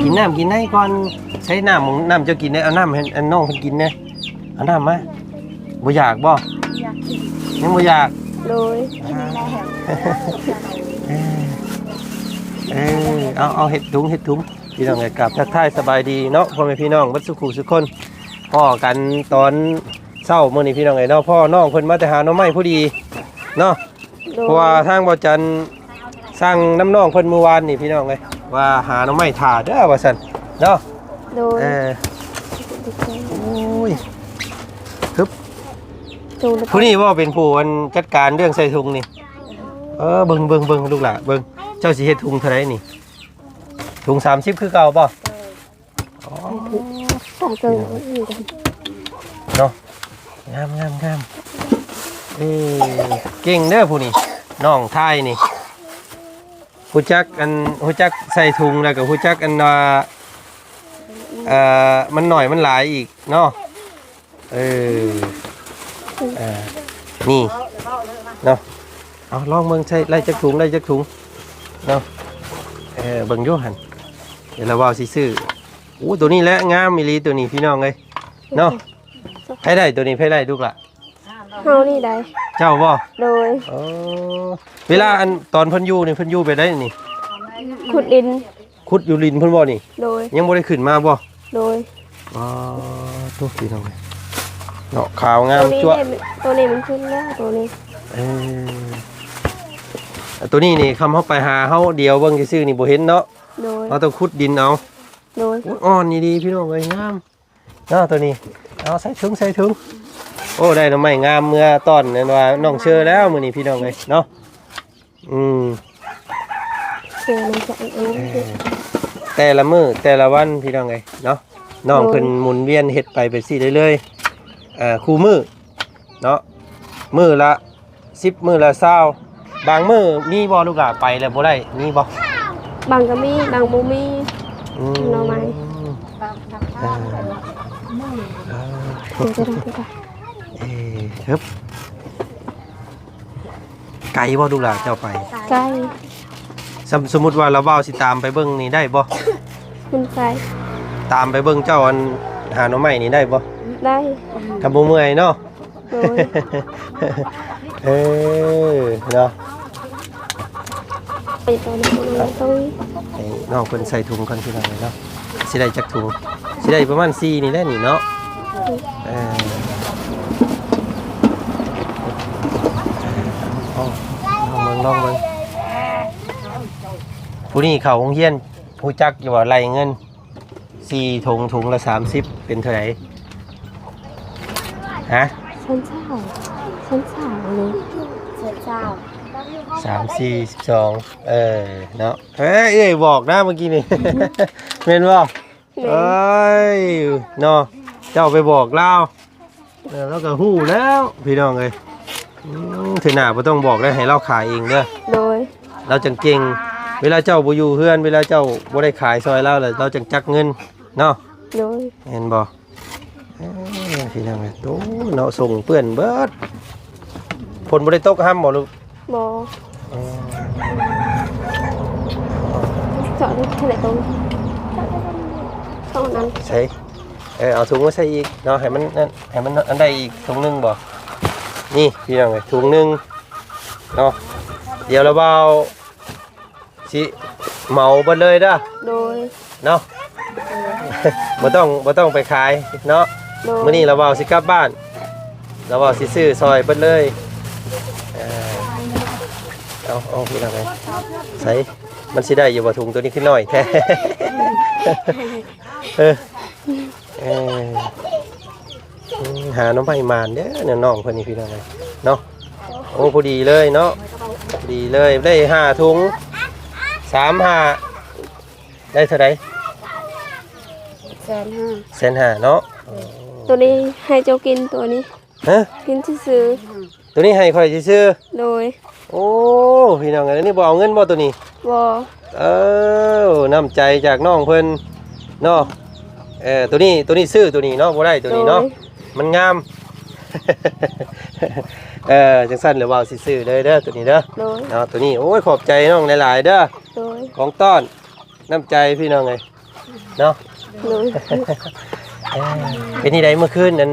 ກິນນ້ຳກິນໃນກ່ອນ. ໃຊ້ນ້ຳ ນ້ຳເຈົ້າກິນໄດ້ ເອົານ້ຳໃຫ້ອັນນ້ອງເພິ່ນກິນແດ່. ເອົານ້ຳມາ. ບໍ່ຢາກບໍ່? ຢາກກິນ. ຍັງບໍ່ຢາກ? ໂດຍ. ກິນແລ້ວ. ເອີ ເອີ ເອົາ ເອົາເຮັດຖົງ ເຮັດຖົງ. ພີ່ນ້ອງເອີຍ ກາບທັກທາຍສະບາຍດີເນາະ ພໍ່ແມ່ພີ່ນ້ອງເບິດສູ່ຜູ້ສູ່ຄົນ. ພໍ້ກັນຕອນເຊົ້າມື້ນີ້ ພີ່ນ້ອງເອີຍເນາະ. ພໍ່ນ້ອງເພິ່ນມາແຕ່ຫາໜໍ່ໄມ້ພໍດີເນາະ. ໂດຍ. ເພາະວ່າທາງບ່າວຈັນສັ່ງນຳນ້ອງເພິ່ນມື້ວານນີ້ ພີ່ນ້ອງເອີຍ ວ່າຫາໜໍ່ໄມ້ຖ້າເດີວ່າຊັ້ນເນາະ. ໂດຍ. ເອີ ໂອ້ຍ ຮຶບ ຜູ້ນີ້ບໍ່ເປັນຜູ້ອັນຈັດການເລື່ອງໃສ່ຖົງນີ້? ເອີ ເບິ່ງ ເບິ່ງ ເບິ່ງລູກຫຼ້າ ເບິ່ງ. ເຈົ້າຊິເຮັດຖົງເທົ່າໃດນີ້? ຖົງສາມສິບຄືເກົ່າບໍ່? ອໍ ຂອງເຈົ້າເນາະ. ງາມ ງາມ ງາມ. ເອີ ເກັ່ງເດີຜູ້ນີ້ ນ້ອງໄທນີ້ ຮູ້ຈັກອັນ ຮູ້ຈັກໃສ່ຖົງ ແລ້ວກໍຮູ້ຈັກອັນວ່າ ເອີ ມັນໜ້ອຍມັນຫຼາຍອີກເນາະ. ເອີ ເອີ ນີ້ເນາະ. ເອົາລອງເບິ່ງ ໃສ່ໄດ້ຈັກຖົງ ໄດ້ຈັກຖົງເນາະ. ເອີ ເບິ່ງຢູ່ຫັ້ນ ດຽວລາວວ່າຊິຊື້. ໂອ້ ໂຕນີ້ແຫຼະງາມອີ່ຫຼີ ໂຕນີ້ ພີ່ນ້ອງເອີຍເນາະ. ໃຜໄດ້ໂຕນີ້ ໃຜໄດ້ລູກຫຼ້າ? ເຮົານີ້ໄດ້. ເຈົ້າບໍ່? ໂດຍ. ເອີ ເວລາອັນຕອນເພິ່ນຢູ່ນີ້ ເພິ່ນຢູ່ແບບໃດນີ້? ຂຸດດິນ. ຂຸດຢູ່ດິນພຸ້ນບໍ່ນີ້? ໂດຍ. ຍັງບໍ່ໄດ້ຂຶ້ນມາບໍ່? ໂດຍ. ອໍ ໂທ້ ພີ່ນ້ອງເອີຍເນາະ ຂາວງາມ ໂຕນີ້ ຈັ້ວ ໂຕນີ້ມັນຂຶ້ນແລ້ວ ໂຕນີ້. ເອີ ໂຕນີ້ນີ້ ຄຳເຮົາໄປຫາ ເຮົາດຽວເບິ່ງຊື່ໆນີ້ບໍ່ເຫັນເນາະ. ໂດຍ. ເຮົາຕ້ອງຂຸດດິນເອົາ. ໂດຍ. ໂອ້ຍ ອ່ອນອີ່ຫຼີ ພີ່ນ້ອງເອີຍ ງາມເນາະໂຕນີ້. ເອົາໃສ່ຖົງ ໃສ່ຖົງ. ໂອ້ ໄດ້ໜໍ່ໄມ້ງາມເມືອຕ້ອນ ແມ່ນວ່ານ້ອງເຊີແລ້ວມື້ນີ້ ພີ່ນ້ອງເອີຍເນາະ. ອືມ ເອີ ແຕ່ລະມື້ແຕ່ລະວັນ ພີ່ນ້ອງເອີຍເນາະ. ນ້ອງເພິ່ນ ໂດຍ ໝູນວຽນເຮັດໄປແບບຊີ້ເລື້ອຍໆ ເອີ ຄູ່ມື້ເນາະ ມື້ລະສິບ ມື້ລະຊາວ. ບາງມື້ມີບໍ່ລູກຫຼ້າ ໄປແລ້ວບໍ່ໄດ້ ມີບໍ່? ບາງກໍມີ ບາງບໍ່ມີ. ອືມ ໜໍ່ໄມ້ ເອີ ເອີ ເອີ ຮຶບ. ໄກບໍ່ລູກຫຼ້າເຈົ້າໄປ? ໄກ. ສົມ ສົມມຸດວ່າລາວບ່າວຊິຕາມໄປເບິ່ງນີ້ໄດ້ບໍ່? ມັນໄກ. ຕາມໄປເບິ່ງເຈົ້າອັນຫາໜໍ່ໄມ້ນີ້ໄດ້ບໍ່? ໄດ້. ຄັນບໍ່ເມື່ອຍເນາະ. ໂດຍ. ເອີ ເນາະ. ໄປຕອນນັ້ນ ໃຫ້ນ້ອງເພິ່ນໃສ່ຖົງກ່ອນ ພີ່ນ້ອງເອີຍເນາະ. ຊິໄດ້ຈັກຖົງ? ຊິໄດ້ປະມານສີ່ນີ້ແຫຼະນີ້ເນາະ. ເອີ ເອົາ ລອງເບິ່ງ ລອງເບິ່ງ. ຜູ້ນີ້ເຂົ້າໂຮງຮຽນ ຮູ້ຈັກຢູ່ບໍ່ ໄລ່ເງິນ ສີ່ຖົງ ຖົງລະສາມສິບ ເປັນເທົ່າໃດ? ຮະ? ສາມສິບ ສາມສິບ ສາມ ສີ່ ສິບສອງ. ເອີ ເນາະ. ເອີ ເອື້ອຍບອກນະເມື່ອກີ້ນີ້ ແມ່ນບໍ່? ແມ່ນ. ເອີຍ ເນາະ ເຈົ້າໄປບອກລາວ ເອີ ລາວກໍຮູ້ແລ້ວ ພີ່ນ້ອງເອີຍ. ອືມ ເທື່ອໜ້າບໍ່ຕ້ອງບອກແລ້ວ ໃຫ້ລາວຂາຍເອງເດີ. ໂດຍ. ລາວຈັ່ງເກັ່ງ ເວລາເຈົ້າບໍ່ຢູ່ເຮືອນ ເວລາເຈົ້າບໍ່ໄດ້ຂາຍຊ່ອຍລາວ ລາວຈັ່ງຈັກເງິນເນາະ. ໂດຍ. ແມ່ນບໍ່? ເອີ ພີ່ນ້ອງເອີຍ ໂອ້ ເນາະ ສົ່ງເປື້ອນເບິດ. ຝົນບໍ່ໄດ້ຕົກຫ້ຳບໍ່ລູກ? ບໍ່. ເອີ ເຈາະເທົ່າໃດຕົງ ເຈາະນັ້ນ ໃສ່ ເອີ ເອົາຖົງມາໃສ່ອີກເນາະ ໃຫ້ມັນນັ້ນ ໃຫ້ມັນອັນໃດອີກຖົງໜຶ່ງບໍ່? ນີ້ ພີ່ນ້ອງເອີຍ ຖົງໜຶ່ງເນາະ. ດຽວລາວບ່າວຊິເໝົາເບິດເລີຍເດີ. ໂດຍ. ເນາະ ບໍ່ຕ້ອງ ບໍ່ຕ້ອງໄປຂາຍເນາະ. ໂດຍ. ມື້ນີ້ລາວບ່າວຊິກັບບ້ານ ລາວບ່າວຊິຊື້ຊ່ອຍເບິດເລີຍ. ເອີ ເອົາ ເອົາ ພີ່ນ້ອງເອີຍ ໃສ່ ມັນຊິໄດ້ຢູ່ບໍ່? ຖົງໂຕນີ້ຄືນ້ອຍແທ້. ເອີ ເອີ ອືມ ຫາໜໍ່ໄມ້ໝານເດີ ນ້ອງເພິ່ນນີ້ ພີ່ນ້ອງເອີຍເນາະ. ໂອ້ ພໍດີເລີຍເນາະ ພໍດີເລີຍ ໄດ້ຫ້າຖົງ ສາມຫ້າ ໄດ້ເທົ່າໃດ? ແສນຫ້າ. ແສນຫ້າເນາະ. ໂຕນີ້ໃຫ້ເຈົ້າກິນ ໂຕນີ້ ຮະ? ກິນຊື່ໆ. ໂຕນີ້ໃຫ້ຂ້ອຍຊື່ໆ. ໂດຍ. ໂອ້ ພີ່ນ້ອງເອີຍ ນີ້ບໍ່ເອົາເງິນບໍ່ໂຕນີ້? ບໍ່. ເອີ ນ້ຳໃຈຈາກນ້ອງເພິ່ນເນາະ. ເອີ ໂຕນີ້ ໂຕນີ້ຊື້ໂຕນີ້ເນາະ ບໍ່ໄດ້ໂຕນີ້ເນາະ. ໂດຍ. ມັນງາມ. ເອີ ຈັ່ງຊັ້ນລະບ່າວຊິຊື້ເລີຍເດີ ໂຕນີ້ເດີ. ໂດຍ. ເນາະ ໂຕນີ້ ໂອ້ຍ ຂອບໃຈນ້ອງຫຼາຍໆເດີ. ໂດຍ. ຂອງຕ້ອນນ້ຳໃຈພີ່ນ້ອງເອີຍເນາະ. ໂດຍ ເອີ ເປັນຈັ່ງໃດມື້ຄືນນັ້ນ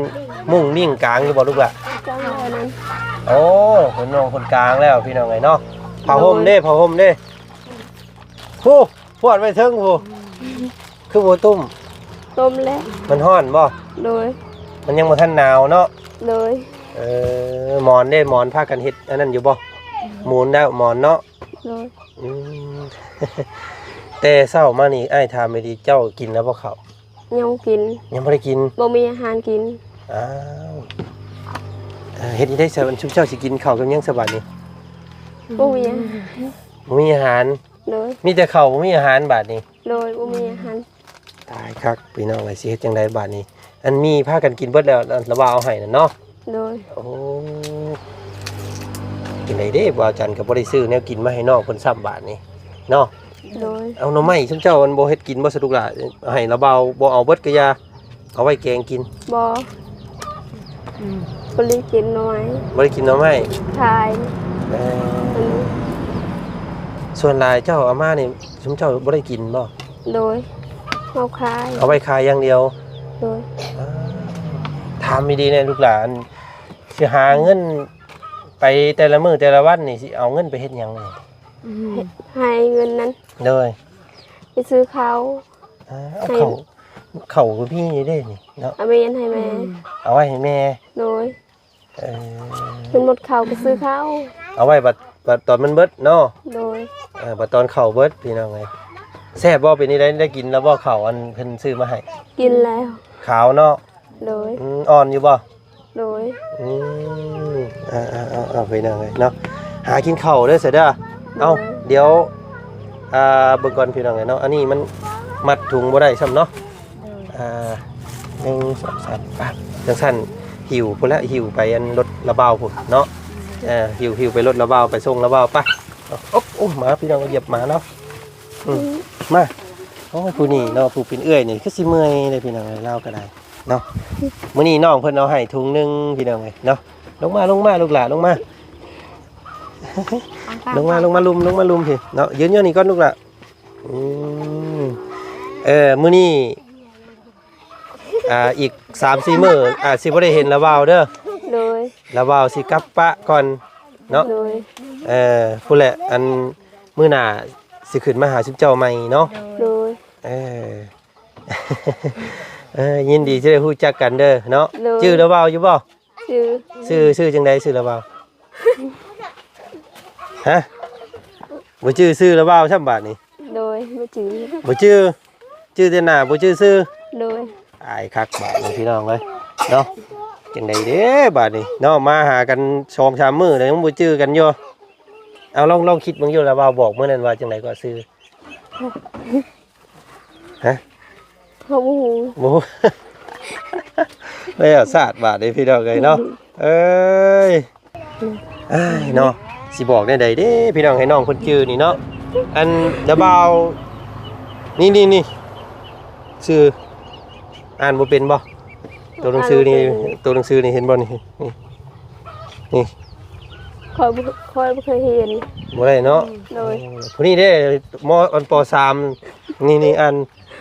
ມຸ້ງມິ້ງກາງຢູ່ບໍ່ລູກຫຼ້າ? ກາງແລ້ວນັ້ນ. ໂອ້ ເພິ່ນນຸ່ງເພິ່ນກາງແລ້ວພີ່ນ້ອງເອີຍເນາະ. ຜ້າຫົ່ມເດ້ ໂດຍ ຜ້າຫົ່ມເດ້. ໂອ້ ພວດໄວ້ເທິງພຸ້ນ ຄືບໍ່ຕຸ້ມ? ຕຸ້ມແລ້ວ. ມັນຮ້ອນບໍ່? ໂດຍ. ມັນຍັງບໍ່ທັນໜາວເນາະ? ໂດຍ. ເອີ ໝອນເດ້ ໝອນພາກັນເຮັດອັນນັ້ນຢູ່ບໍ່? ໝູນແລ້ວໝອນເນາະ? ໂດຍ. ອືມ ແຕ່ເຊົ້າມານີ້ ອ້າຍຖາມແມ່ນດີ ເຈົ້າກິນແລ້ວບໍ່ເຂົ້າ? ຍັງບໍ່ກິນ. ຍັງບໍ່ໄດ້ກິນ? ບໍ່ມີອາຫານກິນ. ອ້າວ ເຮັດຈັ່ງໃດຊະ ອັນຊຸມເຈົ້າຊິກິນເຂົ້າກັບຫຍັງຊະບາດນີ້? ບໍ່ມີອາຫານ. ບໍ່ມີອາຫານ? ໂດຍ. ມີແຕ່ເຂົ້າ ບໍ່ມີອາຫານບາດນີ້? ໂດຍ ບໍ່ມີອາຫານ. ຕາຍຄັກພີ່ນ້ອງເອີຍ ຊິເຮັດຈັ່ງໃດບາດນີ້? ອັນມີພາກັນກິນເບິດແລ້ວ ອັນລະບ່າວເອົາໃຫ້ນັ້ນເນາະ? ໂດຍ. ໂອ້ ຈັ່ງໃດເດ້ ບ່າວຈັນກໍບໍ່ໄດ້ຊື້ແນວກິນມາໃຫ້ນ້ອງເພິ່ນຊ້ຳບາດນີ້ເນາະ? ໂດຍ. ເອົາໜໍ່ໄມ້ຊຸມເຈົ້າ ອັນບໍ່ເຮັດກິນບໍ່ສະລູກຫຼ້າ? ໃຫ້ລະບ່າວບໍ່ເອົາເບິດກໍຢ່າ ເອົາໄວ້ແກງກິນ. ບໍ່ ອືມ ບໍ່ໄດ້ກິນໜໍ່ໄມ້. ບໍ່ໄດ້ກິນໜໍ່ໄມ້? ຂາຍ. ເອີ ອັນນີ້ ສ່ວນຫຼາຍເຈົ້າເອົາມານີ້ ຊຸມເຈົ້າບໍ່ໄດ້ກິນບໍ່? ໂດຍ. ເອົາຂາຍ. ເອົາໄວ້ຂາຍຢ່າງດຽວ? ໂດຍ. ອ້າວ ຖາມດີໆແດ່ລູກຫຼານ ຊິຫາເງິນໄປແຕ່ລະມື້ແຕ່ລະວັນນີ້ ຊິເອົາເງິນໄປເຮັດຫຍັງນີ້? ອືມ ໃຫ້ເງິນນັ້ນ. ໂດຍ. ໄປຊື້ເຂົ້າ. ເອີ ເອົາ ໃຫ້ ເຂົ້າ ເຂົ້າກໍມີຢູ່ເດ້ນີ້ເນາະ? ເອົາແມ່ນໃຫ້ແມ່. ອືມ ເອົາໄວ້ໃຫ້ແມ່. ໂດຍ. ເອີ ມັນໝົດເຂົ້າກໍຊື້ເຂົ້າ. ເອົາໄວ້ບັດ ບັດຕອນມັນເບິດເນາະ? ໂດຍ. ເອີ ບັດຕອນເຂົ້າເບິດພີ່ນ້ອງເອີຍ. ແຊບບໍ່? ເປັນຈັ່ງໃດ ໄດ້ກິນແລ້ວບໍ່ເຂົ້າອັນເພິ່ນຊື້ມາໃຫ້? ກິນແລ້ວ. ຂາວເນາະ? ໂດຍ. ອືມ ອ່ອນຢູ່ບໍ່? ໂດຍ. ອືມ ເອົາໆໆ ພີ່ນ້ອງເອີຍເນາະ ຫາກິນເຂົ້າເດີຊະເດີ. ເອົາ ໂດຍ. ດຽວ ອ່າ ເບິ່ງກ່ອນພີ່ນ້ອງເອີຍເນາະ ອັນນີ້ມັນມັດຖົງບໍ່ໄດ້ຊ້ຳເນາະ. ໂດຍ. ອ່າ ໜຶ່ງ ສອງ ສາມ ອ່ະ ຈັ່ງຊັ້ນ ຫິ້ວພຸ້ນລະ ຫິ້ວໄປອັນລົດລະບ່າວພຸ້ນເນາະ. ເອີ ຫິ້ວ ຫິ້ວໄປລົດລະບ່າວ ໄປສົ່ງລະບ່າວ ໄປ. ໂອ້ ໂອ້ ໝາພີ່ນ້ອງ ຢຽບໝາເນາະ. ອືມ ອືມ ມາ. ໂອ້ຍ ຜູ້ນີ້ເນາະ ຜູ້ເປັນເອື້ອຍນີ້ຄືຊິເມື່ອຍເດ້ພີ່ນ້ອງເອີຍ ລາວກໍໄດ້ເນາະ. ມື້ນີ້ນ້ອງເພິ່ນເອົາໃຫ້ຖົງໜຶ່ງພີ່ນ້ອງເອີຍເນາະ. ລົງມາ ລົງມາລູກຫຼ້າ ລົງມາ ລົງມາ ລົງມາລຸ່ມ ລົງມາລຸ່ມພີ້ເນາະ. ຢືນຢູ່ນີ້ກ່ອນລູກຫຼ້າ. ອືມ ເອີ ມື້ນີ້ ອ່າ ອີກສາມສີ່ມື້ອາດຊິບໍ່ໄດ້ເຫັນລະບ່າວເດີ. ໂດຍ. ລະບ່າວຊິກັບປະກ່ອນເນາະ. ໂດຍ. ເອີ ພຸ້ນແຫຼະ ອັນມື້ໜ້າຊິຂຶ້ນມາຫາຊຸມເຈົ້າໃໝ່ເນາະ. ໂດຍ. ເອີ ເອີ ຍິນດີທີ່ໄດ້ຮູ້ຈັກກັນເດີເນາະ. ໂດຍ. ຈື່ລະບ່າວຢູ່ບໍ່? ຊື່ ຊື່ ຊື່ຈັ່ງໃດ? ຊື່ລະບ່າວ ຮະ? ບໍ່ຈື່ຊື່ລະບ່າວຊ້ຳບາດນີ້. ໂດຍ. ບໍ່ຈື່ ບໍ່ຈື່ ຈື່ແຕ່ໜ້າ ບໍ່ຈື່ຊື່. ໂດຍ. ອາຍຄັກບາດນີ້ພີ່ນ້ອງເອີຍເນາະ. ຈັ່ງໃດເດ້ບາດນີ້ເນາະ ມາຫາກັນສອງສາມມື້ແລ້ວຍັງບໍ່ຈື່ກັນຢູ່. ເອົາ ລອງ ລອງຄິດເບິ່ງຢູ່ລະບ່າວບອກມື້ນັ້ນວ່າຈັ່ງໃດກໍຊື່ ຮະ? ເຮົາບໍ່ຮູ້ ບໍ່ຮູ້ ແລ້ວຊາດບາດນີ້ພີ່ນ້ອງເອີຍເນາະ. ເອີຍ ອ້າຍເນາະ ຊິບອກແນວໃດເດ້ພີ່ນ້ອງ ໃຫ້ນ້ອງເພິ່ນຈື່ນີ້ເນາະ. ອັນລະບ່າວ ນີ້ ນີ້ ນີ້ ຊື່ ອ່ານບໍ່ເປັນບໍ່? ໂຕໜັງສືນີ້ ອ່ານບໍ່ເປັນ ໂຕໜັງສືນີ້ເຫັນບໍ່ນີ້? ນີ້ ນີ້ ຂ້ອຍບໍ່ ຂ້ອຍບໍ່ເຄີຍເຫັນ ບໍ່ໄດ້ເນາະ. ໂດຍ. ຜູ້ນີ້ເດ້ ມໍ ອັນ ປໍສາມ ນີ້ ນີ້ ອ່ານ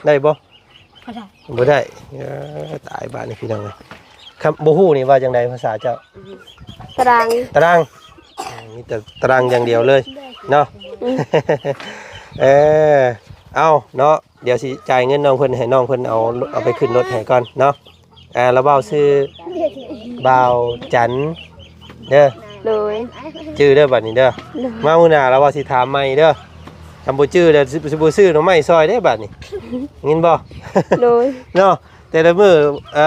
ໄດ້ບໍ່? ບໍ່ໄດ້ ບໍ່ໄດ້. ເອີ ຕາຍບາດນີ້ພີ່ນ້ອງເອີຍ. ຄຳ ບໍ່ຮູ້ນີ້ວ່າຈັ່ງໃດພາສາເຈົ້າ? ຕະລາງ ຕະລາງ ມີແຕ່ຕະລາງຢ່າງດຽວເລີຍເນາະ. ອືມ ເອີ ເອົາເນາະ ດຽວຊິຈ່າຍເງິນນ້ອງເພິ່ນ ໃຫ້ນ້ອງເພິ່ນເອົາ ເອົາໄປຂຶ້ນລົດໃຫ້ກ່ອນເນາະ. ອ່າ ລະບ່າວຊື່ບ່າວຈັນເດີ. ໂດຍ. ຈື່ເດີບາດນີ້ເດີ. ໂດຍ. ມາມື້ໜ້າລະບ່າວຊິຖາມໃໝ່ເດີ. ຄັນບໍ່ຈື່ແລ້ວຊິ ຊິບໍ່ຊື້ໜໍ່ໄມ້ຊ່ອຍເດ້ບາດນີ້ ຍິນບໍ່? ໂດຍ. ເນາະ ແຕ່ລະມື້ ເອີ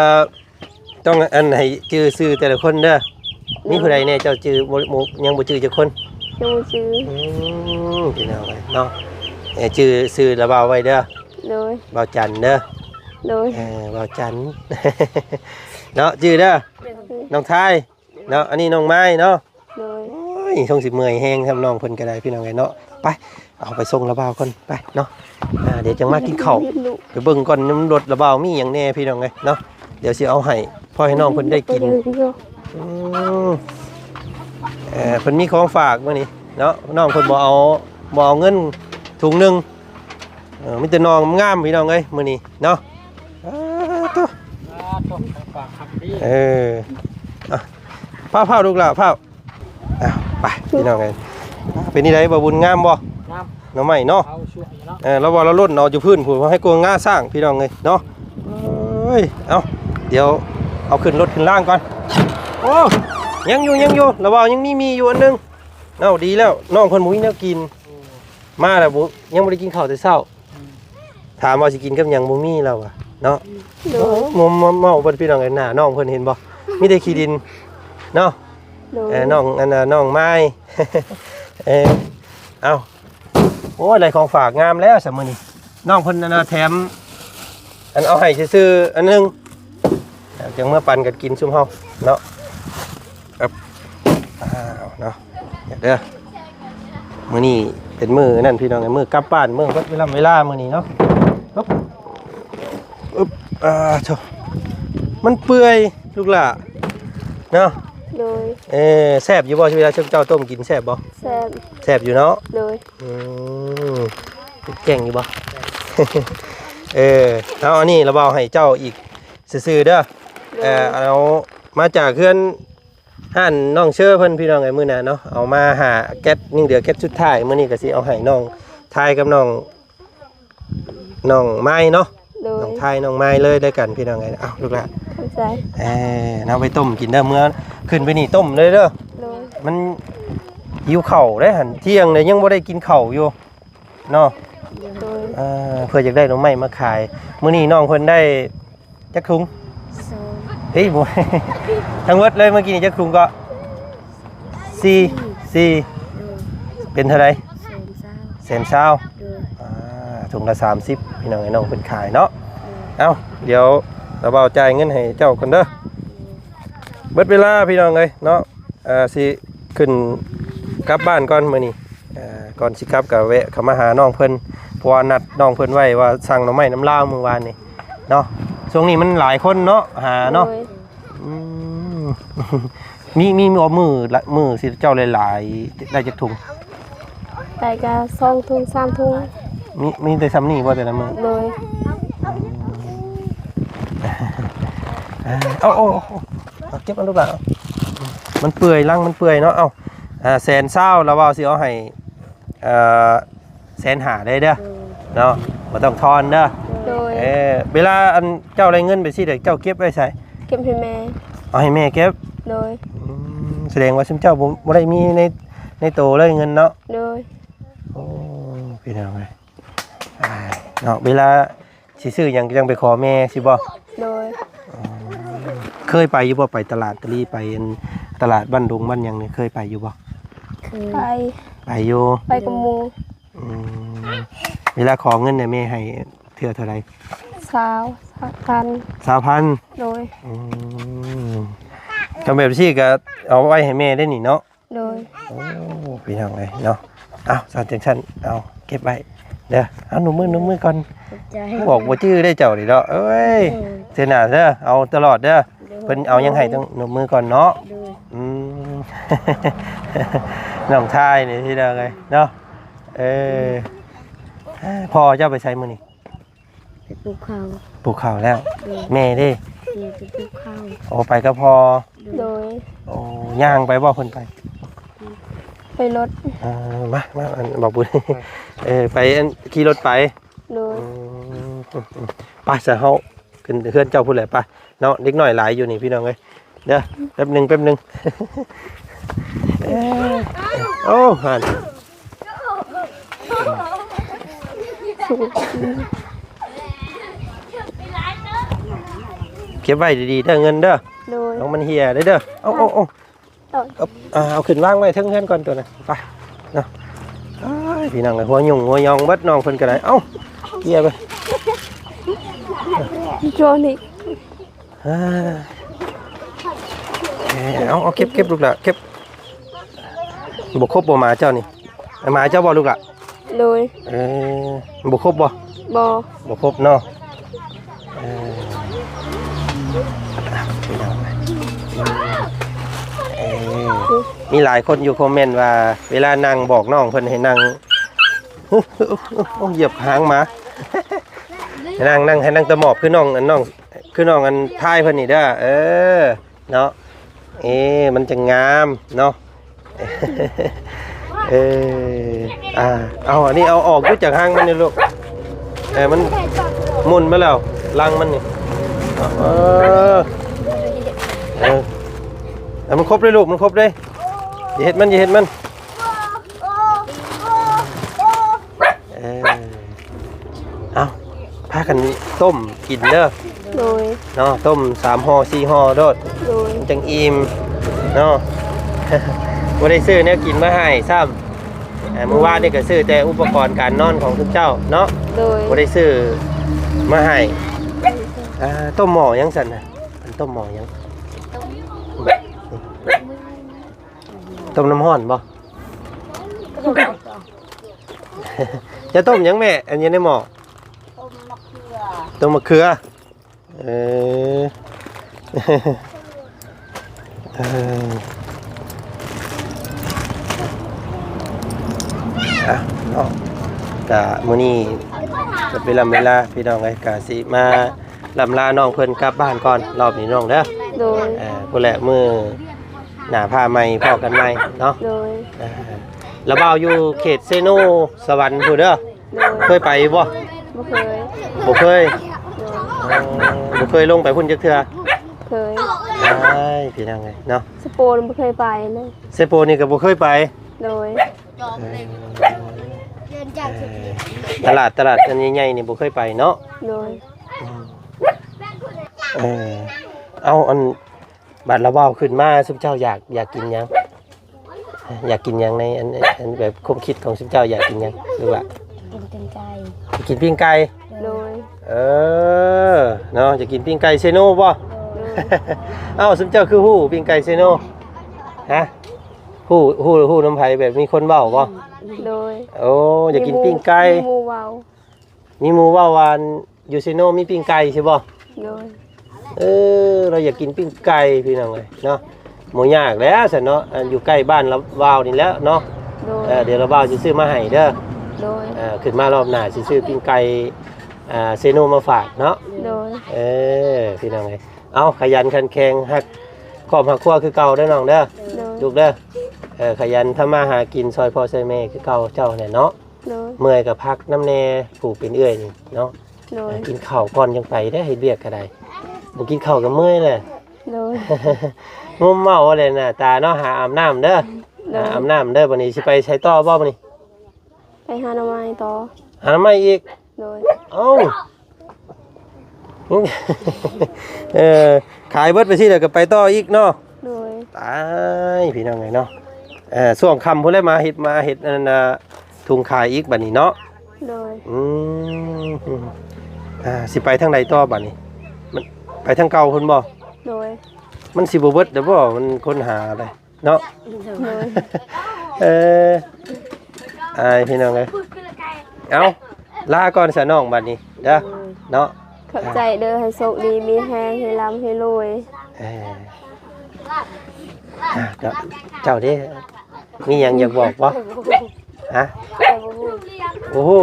ຕ້ອງ ອັນ ໃຫ້ຈື່ຊື່ແຕ່ລະຄົນເດີ. ໂດຍ. ມີຜູ້ໃດແດ່ເຈົ້າຈື່ບໍ່? ບໍ່ ຍັງບໍ່ຈື່ຈັກຄົນ? ຍັງບໍ່ຈື່. ອືມ ພີ່ນ້ອງເອີຍເນາະ ໃຫ້ຈື່ຊື່ລະບ່າວໄວ້ເດີ. ໂດຍ. ບ່າວຈັນເດີ. ໂດຍ. ເອີ ບ່າວຈັນ ເນາະ ຈື່ເດີ. ໂດຍ. ນ້ອງທາຍເນາະ ອັນນີ້ນ້ອງໄມ້ເນາະ. ໂດຍ. ໂອ້ຍ ຊົງຊິເມື່ອຍແຮງ ທຳນ້ອງເພິ່ນກໍໄດ້ ພີ່ນ້ອງເອີຍເນາະ. ໄປ ເອົາໄປສົ່ງລະບ່າວກ່ອນ ໄປເນາະ. ອ່າ ດຽວຈັ່ງມາກິນເຂົ້າ ໄປເບິ່ງກ່ອນ ນຳລົດລະບ່າວມີຫຍັງແດ່ ພີ່ນ້ອງເອີຍເນາະ. ດຽວຊິເອົາໃຫ້ ພໍໃຫ້ນ້ອງເພິ່ນໄດ້ກິນ. ອືມ ເອີ ເພິ່ນມີຂອງຝາກມື້ນີ້ເນາະ. ນ້ອງເພິ່ນບໍ່ເອົາ ບໍ່ເອົາເງິນ ຖົງໜຶ່ງ. ເອີ ມີແຕ່ໜໍ່ງາມພີ່ນ້ອງເອີຍ ມື້ນີ້ເນາະ. ເອີ ໂຕ ເອີ ເອົາ ຟ້າວໆ ລູກຫຼ້າ ຟ້າວ. ອ່ະ ໄປພີ່ນ້ອງເອີຍ. ເປັນຈັ່ງໃດ ບ່າວບຸນ ງາມບໍ່? ງາມ ໜໍ່ໄມ້ເນາະ. ເອົາຊ່ວງນີ້ເນາະ ເອີ ລາວວ່າລາວຫຼົ່ນເອົາຢູ່ພື້ນພຸ້ນ ເອົາໃຫ້ກວາງງາຊ້າງພີ່ນ້ອງເອີຍເນາະ. ເອີຍ ເອົາ ດຽວເອົາຂຶ້ນລົດຂຶ້ນລາງກ່ອນ. ໂອ້ ຍັງຢູ່ ຍັງຢູ່ ລາວວ່າຍັງມີໝີ່ຢູ່ອັນໜຶ່ງ. ເອົາ ດີແລ້ວ ນ້ອງເພິ່ນບໍ່ມີແນວກິນ ມາແລ້ວບໍ່ ຍັງບໍ່ໄດ້ກິນເຂົ້າແຕ່ເຊົ້າ. ອືມ ຖາມວ່າຊິກິນກັບຫຍັງ ບໍ່ມີລາວວ່າເນາະ. ໂດຍ ໂອ້ ມອມໆໆ ເພິ່ນ ພີ່ນ້ອງເອີຍ ໜ້ານ້ອງເພິ່ນເຫັນບໍ່ ມີແຕ່ຂີ້ດິນເນາະ. ໂດຍ ເອີ ນ້ອງ ອັນນ່າ ນ້ອງໄມ້ ເອີ ເອົ້າ ໂອ້ຍ ໄດ້ຂອງຝາກງາມແລ້ວຊະມື້ນີ້ ນ້ອງເພິ່ນ ອັນນ່າ ແຖມ ອັນ ເອົາໃຫ້ຊື່ໆ ອັນໜຶ່ງ ຈັ່ງເມືອປັ່ນກັນກິນຊຸມເຮົາເນາະ. ເອີບ ອ້າວ ເນາະ ເດີ ມື້ນີ້ເປັນມື້ນັ້ນພີ່ນ້ອງ ມື້ກັບບ້ານ ມື້ເວລາ ເວລາມື້ນີ້ເນາະ. ອຶບ ອຶບ ອ່າ ໂທ້ ມັນເປື່ອຍລູກຫຼ້າເນາະ. ໂດຍ ເອີ ແຊບຢູ່ບໍ່ ເວລາເຈົ້າຕົ້ມກິນແຊບບໍ່? ແຊບ ແຊບຢູ່ເນາະ. ໂດຍ ອືມ ແຈ້ງຢູ່ບໍ່? ເອີ ເອົາ ອັນນີ້ລະເວົ້າໃຫ້ເຈົ້າອີກຊື່ໆ ເດີ. ໂດຍ ເອີ ເອົາມາຈາກເຮືອນ ຮ້ານນ້ອງເຊີເພິ່ນ ພີ່ນ້ອງເອີຍ ມື້ໜ້າເນາະ ເອົາມາຫ້າແກັດ ຍັງເຫຼືອແກັດສຸດທ້າຍ ມື້ນີ້ກໍຊິເອົາໃຫ້ນ້ອງທາຍກັບນ້ອງ ນ້ອງໄມ້ເນາະ. ໂດຍ ນ້ອງທາຍ ນ້ອງໄມ້ເລີຍ ດ້ວຍກັນພີ່ນ້ອງເອີຍ. ເອົ້າ ລູກຫຼ້າ ຂອບໃຈ. ເອີ ເອົາໄປຕົ້ມກິນເດີ ເມື່ອຂຶ້ນໄປນີ້ຕົ້ມເລີຍເດີ. ໂດຍ ມັນຫິວເຂົ້າເດ້ຫັ້ນ ທ່ຽງເລີຍ ຍັງບໍ່ໄດ້ກິນເຂົ້າຢູ່ເນາະ. ໂດຍ ເອີ ເພື່ອຢາກໄດ້ໜໍ່ໄມ້ມາຂາຍ. ມື້ນີ້ນ້ອງເພິ່ນໄດ້ ຈັກຖົງ? ສອງ ເອີຍ ບໍ່ ທັງໝົດເລີຍ ເມື່ອກີ້ນີ້ຈັກຖົງເກາະ? ສີ່ ສີ່ ໂດຍ ເປັນເທົ່າໃດ? ແສນຊາວ ໂດຍ ອ່າ ຖົງລະສາມສິບ ພີ່ນ້ອງເອີຍ ນ້ອງເພິ່ນຂາຍເນາະ. ໂດຍ ເອົ້າ ດຽວລາວບ່າວຈ່າຍເງິນໃຫ້ເຈົ້າກ່ອນເດີ. ໂດຍ ເບິດເວລາພີ່ນ້ອງເອີຍເນາະ. ເອີ ຊິຂຶ້ນກັບບ້ານກ່ອນມື້ນີ້. ເອີ ກ່ອນຊິກັບກໍແວະເຂົ້າມາຫານ້ອງເພິ່ນ ເພາະວ່ານັດນ້ອງເພິ່ນໄວ້ວ່າສັ່ງໜໍ່ໄມ້ນຳລາວມື້ວານນີ້ເນາະ. ຊ່ວງນີ້ມັນຫຼາຍຄົນເນາະ ຫາເນາະ. ໂດຍ ອືມ ມີ ມີ ມີມື້ ມື້ຊິເຈົ້າຫຼາຍໆ ໄດ້ຈັກຖົງ? ໄດ້ກະສອງຖົງ ສາມຖົງ. ມີ ມີແຕ່ຊ່ຳນີ້ບໍ່ແຕ່ລະມື້? ໂດຍ ອືມ ເອົາ ເອົາ ເອົາ ເກັບເອົາລູກຫຼ້າ ມັນເປື່ອຍ ລັງມັນເປື່ອຍເນາະ. ເອົ້າ ອ່າ ແສນຊາວ ລາວວ່າຊິເອົາໃຫ້ ເອີ ແສນຫ້າເດີ ໂດຍ ເນາະ ບໍ່ຕ້ອງທອນເດີ. ໂດຍ ເອີ ເວລາອັນເຈົ້າໄດ້ເງິນໄປຊີ້ ເຈົ້າເກັບໄວ້ໃສ? ເກັບໃຫ້ແມ່. ເອົາໃຫ້ແມ່ເກັບ? ໂດຍ ອືມ ສະແດງວ່າຊຸມເຈົ້າບໍ່ ບໍ່ໄດ້ມີໃນ ໃນໂຕເລີຍເງິນເນາະ. ໂດຍ ໂອ້ ພີ່ນ້ອງເອີຍ ອ່າ ເນາະ ເວລາຊິຊື້ຫຍັງຈັ່ງໄປຂໍແມ່ຊີ້ບໍ່? ໂດຍ ອໍ ເຄີຍໄປຢູ່ບໍ່? ໄປຕະຫຼາດຕະລີ ໄປອັນຕະຫຼາດບ້ານດົງບ້ານຫຍັງນີ້ ເຄີຍໄປຢູ່ບໍ່? ເຄີຍ ໄປ ໄປຢູ່ ໄປກັບໝູ່. ອືມ ເວລາຂໍເງິນນີ້ແມ່ໃຫ້ເທື່ອເທົ່າໃດ? ຊາວ ຊາວພັນ. ຊາວພັນ. ໂດຍ ອືມ ຄັນແບບຊີ້ກໍເອົາໄວ້ໃຫ້ແມ່ໄດ້ນີ້ເນາະ. ໂດຍ ໂອ້ ພີ່ນ້ອງເອີຍເນາະ. ເອົາ ຊັ້ນຈັ່ງຊັ້ນ ເອົາເກັບໄວ້ເດີ. ເອົາໜຸບມື ໜຸບມືກ່ອນ. ຂອບໃຈ. ບອກບໍ່ຈື່ໄດ້ເຈົ້ານີ້ເນາະ. ເອີຍ ໂດຍ ເທື່ອໜ້າເດີ ເອົາຕະຫຼອດເດີ. ໂດຍ ເພິ່ນເອົາຫຍັງໃຫ້ຕ້ອງໜຸບມືກ່ອນເນາະ. ໂດຍ ອືມ ນ້ອງທາຍນີ້ພີ່ນ້ອງເອີຍເນາະ. ເອີ ພໍ່ເຈົ້າໄປໃສມື້ນີ້? ໄປປູກເຂົ້າ. ປູກເຂົ້າແລ້ວ. ໂດຍ ແມ່ເດ້? ແມ່ໄປປູກເຂົ້າ. ໂອ້ ໄປກັບພໍ່. ໂດຍ ໂອ້ ຍ່າງໄປບໍ່ເພິ່ນໄປ? ໄປລົດ. ເອີ ມາ ມາ ອັນ ບອກບຸນ ເອີ ໄປ ອັນ ຂີ່ລົດໄປ. ໂດຍ ອືມ ໄປຊະ ເຮົາຂຶ້ນເຮືອນເຈົ້າພຸ້ນແຫຼະ ໄປເນາະ. ເດັກນ້ອຍຫຼາຍຢູ່ນີ້ພີ່ນ້ອງເອີຍ. ເດີ ແປັບໜຶ່ງ ແປັບໜຶ່ງ. ໂອ້ ຫັ້ນ ເກັບໄວ້ດີໆເດີ ເງິນເດີ. ໂດຍ ລະວັງມັນເຫ່ຍເດີ. ເອົາ ເອົາ ເອົາ ເອົາ ເອົາຂຶ້ນວາງໄວ້ເທິງເຮືອນກ່ອນໂຕນັ້ນ ໄປເນາະ. ອ້າຍ ພີ່ນ້ອງເອີຍ ຫົວຫຍຸ້ງຫົວຍອງເບິດ ນ້ອງເພິ່ນກໍໄດ້. ເອົ້າ ເກຍໄປ ໂຈນີ້. ເອີ ເອົາ ເອົາ ເກັບ ເກັບ ລູກຫຼ້າ ເກັບ. ບໍ່ຄົບບໍ່ ໝາເຈົ້ານີ້? ໝາເຈົ້າບໍ່ ລູກຫຼ້າ? ໂດຍ ເອີ ບໍ່ຄົບບໍ່? ບໍ່ ບໍ່ຄົບເນາະ. ເອີ ເອີ ມີຫຼາຍຄົນຢູ່ຄອມເມັນວ່າ ເວລານັ່ງບອກນ້ອງເພິ່ນໃຫ້ນັ່ງ ໂອ້ ຢຽບຫາງໝາ. ໃຫ້ນັ່ງ ນັ່ງ ໃຫ້ນັ່ງຕະໝອບຄືນ້ອງອັນ ນ້ອງ ຄືນ້ອງອັນທ້າຍເພິ່ນນີ້ເດີ. ເອີ ເນາະ ເອີ ມັນຈະງາມເນາະ. ເອີ ອ່າ ເອົາ ອັນນີ້ເອົາອອກຢູ່ຈາກຮັງມັນນີ້ລູກ. ເອີ ມັນໝຸ່ນມາແລ້ວ ລັງມັນນີ້. ເອີ ເອີ ເອົາ ມັນຄົບເລີຍລູກ ມັນຄົບເລີຍ. ຢ່າເຮັດມັນ ຢ່າເຮັດມັນ. ເອີ ເອົາ ພາກັນຕົ້ມກິນເດີ. ໂດຍ ເນາະ ຕົ້ມສາມຫໍ່ສີ່ຫໍ່ໂລດ. ໂດຍ ມັນຈັ່ງອີ່ມເນາະ. ບໍ່ໄດ້ຊື້ແນວກິນມາໃຫ້ຊ້ຳ. ເອີ ມື້ວານນີ້ກໍຊື້ແຕ່ອຸປະກອນການນອນຂອງທຸກເຈົ້າເນາະ. ໂດຍ ບໍ່ໄດ້ຊື້ມາໃຫ້. ອ່າ ຕົ້ມໝໍ້ຫຍັງຊັ້ນນະ? ອັນຕົ້ມໝໍ້ຫຍັງ? ຕົ້ມ ຕົ້ມນ້ຳຮ້ອນບໍ່? ຈະຕົ້ມຫຍັງແມ່? ອັນຢູ່ໃນໝໍ້ ຕົ້ມໝາກເຂືອ. ຕົ້ມໝາກເຂືອ. ເອີ ເອີ ອ່ະ ເນາະ ກະມື້ນີ້ໝົດເວລາ ເວລາ ພີ່ນ້ອງເອີຍ ກະຊິມາລ່ຳລານ້ອງເພິ່ນກັບບ້ານກ່ອນ ລອບນີ້ນ້ອງເດີ. ໂດຍ ເອີ ພຸ້ນແຫຼະ ມື້ໜ້າຟ້າໃໝ່ພໍ້ກັນໃໝ່ເນາະ. ໂດຍ ເອີ ລາວບ່າວຢູ່ເຂດເຊໂນສະຫວັນພຸ້ນເດີ. ໂດຍ ເຄີຍໄປຢູ່ບໍ່? ບໍ່ເຄີຍ. ບໍ່ເຄີຍ? ໂດຍ ອໍ ບໍ່ເຄີຍລົງໄປພຸ້ນຈັກເທື່ອ? ເຄີຍ. ອ້າຍ ພີ່ນ້ອງເອີຍເນາະ ເຊໂປນບໍ່ເຄີຍໄປເລີຍ. ເຊໂປນນີ້ກໍບໍ່ເຄີຍໄປ? ໂດຍ ເອີ ຕະຫຼາດ ຕະຫຼາດອັນໃຫຍ່ໆນີ້ບໍ່ເຄີຍໄປເນາະ? ໂດຍ ອືມ ເອີ ເອົາ ອັນ ບາດລາວເວົ້າຂຶ້ນມາ ຊຸມເຈົ້າຢາກ ຢາກກິນຫຍັງ? ຢາກກິນຫຍັງໃນ ອັນ ອັນ ແບບຄວາມຄິດຂອງຊຸມເຈົ້າ ຢາກກິນຫຍັງ? ຫຼືວ່າ ກິນປີ້ງໄກ່. ຢາກກິນປີ້ງໄກ່? ໂດຍ ເອີ ເນາະ ຢາກກິນປີ້ງໄກ່ເຊໂນບໍ່? ໂດຍ ເອົ້າ ຊຸມເຈົ້າຄືຮູ້ປີ້ງໄກ່ເຊໂນ? ຮະ ຮູ້ ຮູ້ ຮູ້ນຳໃຜ? ແບບມີຄົນເວົ້າບໍ່? ໂດຍ ໂອ້ ຢາກກິນປີ້ງໄກ່ ມີໝູ່ເວົ້າ. ມີໝູ່ເວົ້າວ່າ ຢູ່ເຊໂນມີປີ້ງໄກ່ຊິບໍ່? ໂດຍ ເອີ ລາວຢາກກິນປີ້ງໄກ່ພີ່ນ້ອງເອີຍເນາະ. ບໍ່ຍາກແລ້ວຊັ້ນເນາະ ອັນຢູ່ໃກ້ບ້ານລາວບ່າວນີ້ແຫຼະເນາະ. ໂດຍ ເອີ ດຽວລາວບ່າວຊິຊື້ມາໃຫ້ເດີ. ໂດຍ ເອີ ຂຶ້ນມາລອບໜ້າຊິຊື້ປີ້ງໄກ່ ອ່າ ເຊໂນມາຝາກເນາະ. ໂດຍ ເອີ ພີ່ນ້ອງເອີຍ ເອົາ ຂະຫຍັນຂັນແຂງ ຮັກຄອບຮັກຄົວຄືເກົ່າເດີນ້ອງເດີ. ໂດຍ ລູກເດີ ເອີ ຂະຫຍັນທຳມາຫາກິນ ຊ່ອຍພໍ່ຊ່ອຍແມ່ຄືເກົ່າເຈົ້າແຫຼະເນາະ. ໂດຍ ເມື່ອຍກໍພັກນຳແດ່ ຜູ້ເປັນເອື້ອຍນີ້ເນາະ. ໂດຍ ເອີ ກິນເຂົ້າກ່ອນຈັ່ງໄປເດ້ ເຮັດວຽກກໍໄດ້ ບໍ່ກິນເຂົ້າກໍເມື່ອຍແຫຼະ. ໂດຍ ງຸມເມົາແຫຼະໜ້າຕາເນາະ. ຫາອາບນ້ຳເດີ. ໂດຍ ອາບນ້ຳເດີ. ບັດນີ້ຊິໄປໃສຕໍ່ບໍ່ບັດນີ້? ໄປຫາໜໍ່ໄມ້ຕໍ່. ຫາໜໍ່ໄມ້ອີກ? ໂດຍ ເອົ້າ ເອີ ຂາຍເບິດໄປຊີ້ແລ້ວກໍໄປຕໍ່ອີກເນາະ. ໂດຍ ຕາຍ ພີ່ນ້ອງເອີຍເນາະ. ເອີ ຊ່ວງຄ່ຳພຸ້ນແຫຼະມາເຮັດ ມາເຮັດອັນນັ້ນນະ ທຸງຂາຍອີກບັດນີ້ເນາະ. ໂດຍ ອືມ ອ່າ ຊິໄປທາງໃດຕໍ່ບັດນີ້? ມັນໄປທາງເກົ່າພຸ້ນບໍ່? ໂດຍ ມັນຊິບໍ່ເບິດເດີບໍ່? ມັນຄົ້ນຫາໄດ ເນາະ. ໂດຍ ເອີ ອາຍ ພີ່ນ້ອງເອີຍ ເອົ້າ ລາກ່ອນຊະນ້ອງບັດນີ້ເດີ ໂດຍ ເນາະ. ຂອບໃຈເດີ ໃຫ້ໂຊກດີມີແຮງ ໃຫ້ລ່ຳໃຫ້ລວຍ. ເອີ ອ່າ ເຈົ້າ ເຈົ້າເດ້ ມີຫຍັງຢາກບອກບໍ່? ຮະ ບໍ່ຮູ້ ບໍ່ຮູ້.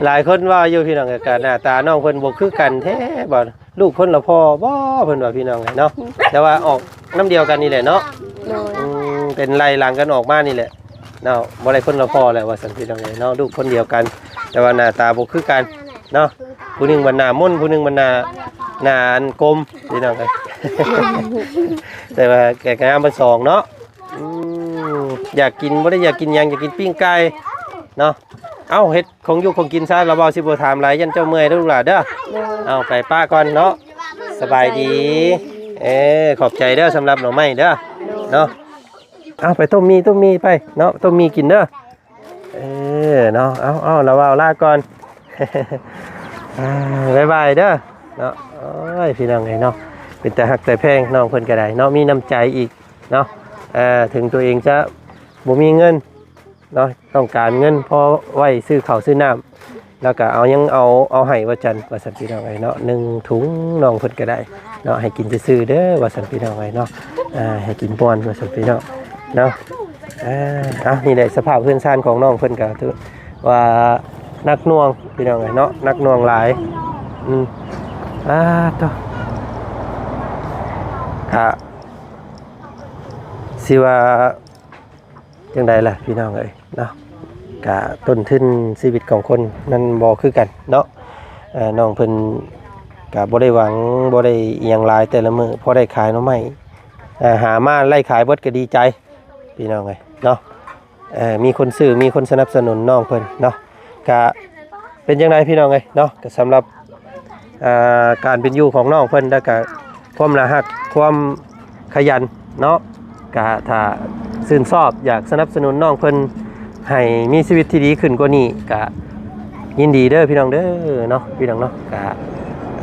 ຫຼາຍຄົນວ່າຢູ່ ພີ່ນ້ອງເອີຍ ກະໜ້າຕານ້ອງເພິ່ນບໍ່ຄືກັນແທ້ບໍ່? ລູກຄົນລະພໍ່ບໍ່ ເພິ່ນວ່າ ພີ່ນ້ອງເອີຍເນາະ. ແຕ່ວ່າອອກນຳດຽວກັນນີ້ແຫຼະເນາະ. ໂດຍ ອືມ ເປັນໄລ່ຫຼັງກັນອອກມານີ້ແຫຼະເນາະ. ບໍ່ໄດ້ຄົນລະພໍ່ແຫຼະວ່າຊັ້ນ ພີ່ນ້ອງເອີຍເນາະ. ລູກຄົນດຽວກັນ ແຕ່ວ່າໜ້າຕາບໍ່ຄືກັນເນາະ. ຜູ້ໜຶ່ງບັດໜ້າມົນ ຜູ້ໜຶ່ງບັດໜ້າ ໜ້າອັນກົມ ພີ່ນ້ອງເອີຍ. ແຕ່ວ່າແກກໍງາມເບິດສອງເນາະ. ອືມ ຢາກກິນ ບໍ່ໄດ້ຢາກກິນຫຍັງ ຢາກກິນປີ້ງໄກ່ເນາະ. ເອົ້າ ເຮັດ ຂອງຢູ່ຂອງກິນຊະ ລາວເວົ້າຊິບໍ່ຖາມຫຼາຍ ຢ້ານເຈົ້າເມື່ອຍເດີລູກຫຼານເດີ. ໂດຍ ເອົາ ໄປປະກ່ອນເນາະ. ສະບາຍດີ. ເອີ ຂອບໃຈເດີ ສຳລັບໜໍ່ໄມ້ເດີ ໂດຍ ເນາະ. ເອົາ ໄປຕົ້ມໝີ່ ຕົ້ມໝີ່ໄປເນາະ ຕົ້ມໝີ່ກິນເດີ. ເອີ ເນາະ ເອົາ ເອົາ ລາວເວົ້າລາກ່ອນ. ອ່າ ບາຍບາຍເດີເນາະ. ໂອ້ຍ ພີ່ນ້ອງເອີຍເນາະ ເປັນຕາຮັກຕາແພງ ນ້ອງເພິ່ນກໍໄດ້ເນາະ ມີນ້ຳໃຈອີກເນາະ. ເອີ ເຖິງຕົວເອງຈະບໍ່ມີເງິນ ເນາະ ຕ້ອງການເງິນພໍໄວ້ຊື້ເຂົ້າຊື້ນ້ຳ ແລ້ວກໍເອົາ ຍັງເອົາ ເອົາໃຫ້ວ່າຊັ້ນ ວ່າຊັ້ນ ພີ່ນ້ອງເອີຍເນາະ. ໜຶ່ງຖົງ ນ້ອງເພິ່ນກໍໄດ້ເນາະ ໃຫ້ກິນຊື່ໆເດີ ວ່າຊັ້ນ ພີ່ນ້ອງເອີຍເນາະ. ອ່າ ໃຫ້ກິນມ່ວນ ວ່າຊັ້ນ ພີ່ນ້ອງເນາະ. ອ່າ ເອົາ ນີ້ແຫຼະສະພາບເຮືອນຊານຂອງນ້ອງເພິ່ນກໍຖືວ່າໜັກໜ່ວງພີ່ນ້ອງເອີຍເນາະ ໜັກໜ່ວງຫຼາຍ. ອືມ ອ່າ ໂຕ ກະຊິວ່າຈັ່ງໃດລະພີ່ນ້ອງເອີຍເນາະ ກະຕົ້ນທຶນຊີວິດຂອງຄົນມັນບໍ່ຄືກັນເນາະ. ເອີ ນ້ອງເພິ່ນກະບໍ່ໄດ້ຫວັງ ບໍ່ໄດ້ອີ່ຫຍັງຫຼາຍ ແຕ່ລະມື້ພໍໄດ້ຂາຍໜໍ່ໄມ້ ເອີ ຫາມາໄລ່ຂາຍເບິດກໍດີໃຈ ພີ່ນ້ອງເອີຍເນາະ. ເອີ ມີຄົນຊື້ ມີຄົນສະໜັບສະໜູນນ້ອງເພິ່ນເນາະ. ກະເປັນຈັ່ງໃດພີ່ນ້ອງເອີຍເນາະ ກະສຳລັບ ເອີ ການເປັນຢູ່ຂອງນ້ອງເພິ່ນ ແລ້ວກະຄວາມໜ້າຮັກ ຄວາມຂະຫຍັນເນາະ ກະຖ້າຊື່ນຊອບ ຢາກສະໜັບສະໜູນນ້ອງເພິ່ນໃຫ້ມີຊີວິດທີ່ດີຂຶ້ນກວ່ານີ້ ກະຍິນດີເດີພີ່ນ້ອງເດີເນາະ ພີ່ນ້ອງເນາະ. ກະ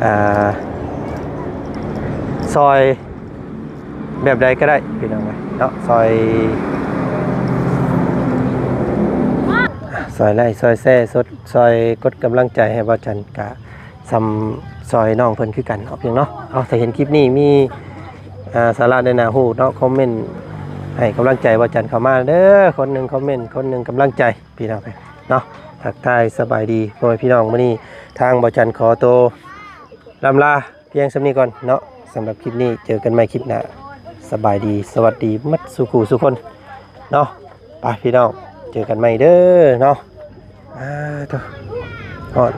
ອ່າ ຊ່ອຍ ແບບໃດກໍໄດ້ພີ່ນ້ອງເອີຍເນາະ ຊ່ອຍ ຊ່ອຍໄລຄ໌ ຊ່ອຍແຊຣ໌ ຊ່ອຍ ຊ່ອຍກົດກຳລັງໃຈໃຫ້ບ່າວຈັນ ກະສ່ຳຊ່ອຍນ້ອງເພິ່ນຄືກັນເນາະ ພີ່ນ້ອງເນາະ. ເອົາ ຖ້າເຫັນຄລິບນີ້ມີ ອ່າ ສາລະໃນໜ້າຮູ້ເນາະ ຄອມເມັນໃຫ້ກຳລັງໃຈບ່າວຈັນເຂົ້າມາເດີ ຄົນໜຶ່ງຄອມເມັນ ຄົນໜຶ່ງກຳລັງໃຈ ພີ່ນ້ອງເອີຍເນາະ. ທັກທາຍສະບາຍດີພໍ່ແມ່ພີ່ນ້ອງ ມື້ນີ້ທາງບ່າວຈັນຂໍໂຕ ລ່ຳລາພຽງສ່ຳນີ້ກ່ອນເນາະ. ສຳລັບຄລິບນີ້ເຈີກັນໃໝ່ຄລິບໜ້າ. ສະບາຍດີ ສະຫວັດດີໝົດສູ່ຜູ້ສູ່ຄົນເນາະ. ໄປພີ່ນ້ອງ ເຈີກັນໃໝ່ເດີເນາະ. ອ່າ ໂທ້ ຮອດ.